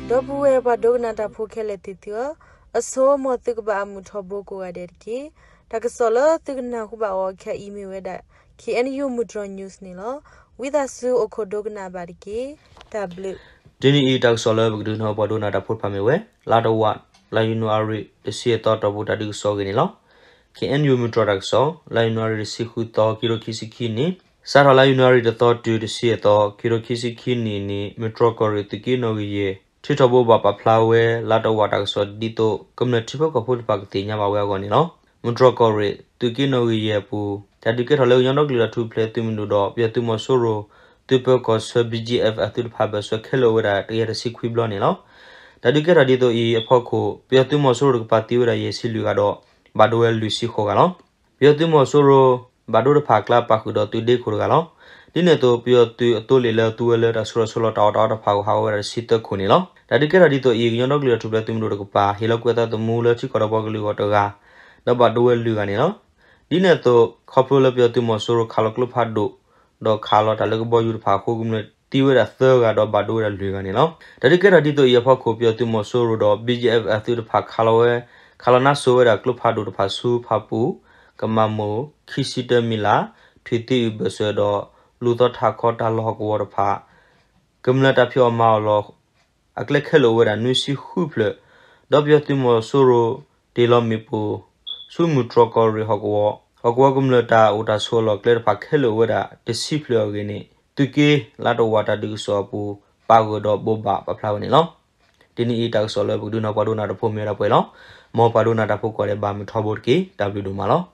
ဒီပုၢ်ဝဲၢ်ပှၤဒိကနၣ်တၢ်ဖိခဲလၢာ်သ့ၣ်သုဧၢ, အဆိ မ်သုကဘၣ်အမုာ်ထီဘိကိးဂၤဒဲးတက့ၢ်. တၢ်ကစီၣ်လၢသုကနၢ်ဟူဘၣ်အီၤခဲအံၤမ့ၢ်ဝဲဒၣ် K N U မုၢ်တြီၤ news န့ၣ်လီၤ. ဝံသးစူၤအိၣ်ခိးဒိကနၣ်ဘၣ်တက့ၢ်. တၢ်ဘျုး. တနံၤအံၤတၢ်ကစီၣ်လၢပကဒုးနၢ်ဟူပှၤဒိကနၣ်တၢ်ဖိတဖၣ်မ့ၢ်ဝဲ လါတဝာ် လါယနူၤအါရံၤ တဆံအသီ တီၢ်ပူၤတၢ်ဒုးကစီၣ်အဂ့ၢ်န့ၣ်လီၤ. K N U မုၢ်တြီၤတၢ်ကစီၣ် လါယနူၤအါရံၤ တဆံဃုသီ ခံကထိခံဆံခံနံၣ်, စးထီၣ်လါယနူၤအါရံၤ တသီတုၤ တဆံအသီ ခံကထိခံဆံခံနံၣ်န့ၣ် မုၢ်တြီၤကီၢ်ရ့ၣ်သုးက့နီၣ်ဂံၢ်ယဲၢ် ထုးထီၣ်ဘိးဘၣ်ပာ်ဖျါဝဲ လါတဝာ်တၢ်ကစီၣ်ဒ်သိး ကမျၢၢ်ထံဖိကီၢ်ဖိတဖၣ်ကသ့ၣ်ညါဘၣ်ဝဲအဂီၢ်န့ၣ်လီၤ. မုၢ်တြီၤကီၢ်ရ့ၣ် သုးက့နီၣ်ဂံၢ်ယဲၢ်အပူၤ တၢ်ဒုးကဲထီၣ်လၢကညီဒီကလုာ်တၢ်ထူၣ်ဖျဲးသုးမုၢ်ဒိၣ်ဒီး ပယီၤသုးမီၤစိရိၤ သုးပၢၤကီၢ်ဆၢ B G F အသုးတဖၣ်ဘၢၣ်စၢၤခဲလၢာ်အိၣ်ဝဲဒၣ်တကယၤတဆံခွံဘျီန့ၣ်လီၤ. တၢ်ဒုးကဲထီၣ်ဒ်သိးအံၤအဖီခိၣ် ပယီၤသုးမီၤစိရိၤတကပၤသံဝဲဒၣ်ယဲၢ်ဆံလွံၢ်ဂၤဒီး ဘၣ်ဒိဝဲလွံၢ်ဆံဃိးဂၤလီၤ. ပယီၤသုးမီၤစိရိၤ ဘၣ်ဒိတဖၣ်အကျါပာ်ဃုာ်ဒီးသုးဒ့ခိၣ်တဂၤလီၤ. ဒ်န့ၣ်အသိး ပယီၤသုးအသိလ့ၣ်လၢသူဝဲလၢတၢ်ဆှၢလီၤဆှၢလီၤတၢ်အီၣ်တၢ်အီတဖၣ် ဟးဂီၤဝဲဒၣ်တဆံသၢခိၣ်န့ၣ်လီၤ. တၢ်ဒုးကဲထီၣ်ဒ်သိးအံၤ ကညီဒီကလုာ်တၢ်ထူၣ်ဖျဲးသုးမုၢ်ဒိၣ်တကပၤ ဟ့ၣ်လီၤကွံာ်အသးသမူလၢထံကီၢ်ဒီးပှၤကလုာ်အဂီၢ်တဂၤ ဒီးဘၣ်ဒိဝဲလွံၢ်ဂၤန့ၣ်လီၤ. ဒ်န့ၣ်အသိး ခီဖျိလၢပယီၤသုးမီၤစိရိၤခးလီၤကျိဖးဒိၣ် ဒီးခးလီၤတၢ်လၢကဘီယူၤတဖၣ်အဃိ ကမျၢၢ်သံဝဲဒၣ်သၢဂၤဒီးဘၣ်ဒိဝဲဒၣ်လွံၢ်ဂၤန့ၣ်လီၤ. တၢ်ဒုးကဲထီၣ်ဒ်သိးအံၤအဖီခိၣ် ပယီၤသုးမီၤစိရိၤဒီး B G F အသုးတဖၣ်ခးလီၤဝဲ ခးလီၤနါစိၤဝဲဒၣ်ကျိဖးဒိၣ်တဖၣ်ဆူဖၣ်ပူၤ, ကမၤမိၢ် ခံဆံတၢမံၤလး, ထွံၣ်သံအုးဘၢၣ်စၢၤဒီး လူၤသီထးခီတၢ်လီၢ်ဟီၣ်ကဝီၤတဖၣ် ကမျၢၢ်တၢ်ဖံးအီၣ်မၤအီၣ်လီၤ အကျဲခဲလၢာ်အိၣ်ဝဲဒၣ်နွံဆံဃုဖျၢၣ်, ဒီးပယီၤသုးမီၤစိရိၤတ့ၢ်လီၤမ့ၣ်ပိၢ် ဆူမုၢ်တြီၤကီၢ်ရ့ၣ်ဟီၣ်ကဝီၤ, ဟီၣ်ကဝီၤကမျၢၢ်တၢ်အိၣ်တၢ်ဆိးအလီၢ်ကျဲတဖၣ်ခဲလၢာ်အိၣ်ဝဲဒၣ်တဆံဖျၢၣ်အဂ့ၢ်န့ၣ် သုးက့လါတဝာ်တၢ်ဒုးကစီၣ်အပူၤ ပာ်ဂၢၢ်ဒီးဘိးဘၣ်ပာ်ဖျါဝဲန့ၣ်လီၤ. တနံၤအံၤတၢ်ကစီၣ်လၢပကဒုးနၢ်ဟူပှၤဒိကနၣ်တၢ်ဖိမ့ၢ်ဝဲဒၣ်ပှဲၤလီၤ. မ်ပှၤဒိကနၣ်တၢ်ဖိကိးဂၤဒဲးဘၣ်မုာ်ထီဘိတက့ၢ်. တၢ်ဘျုးဒိၣ်မးလီၤ.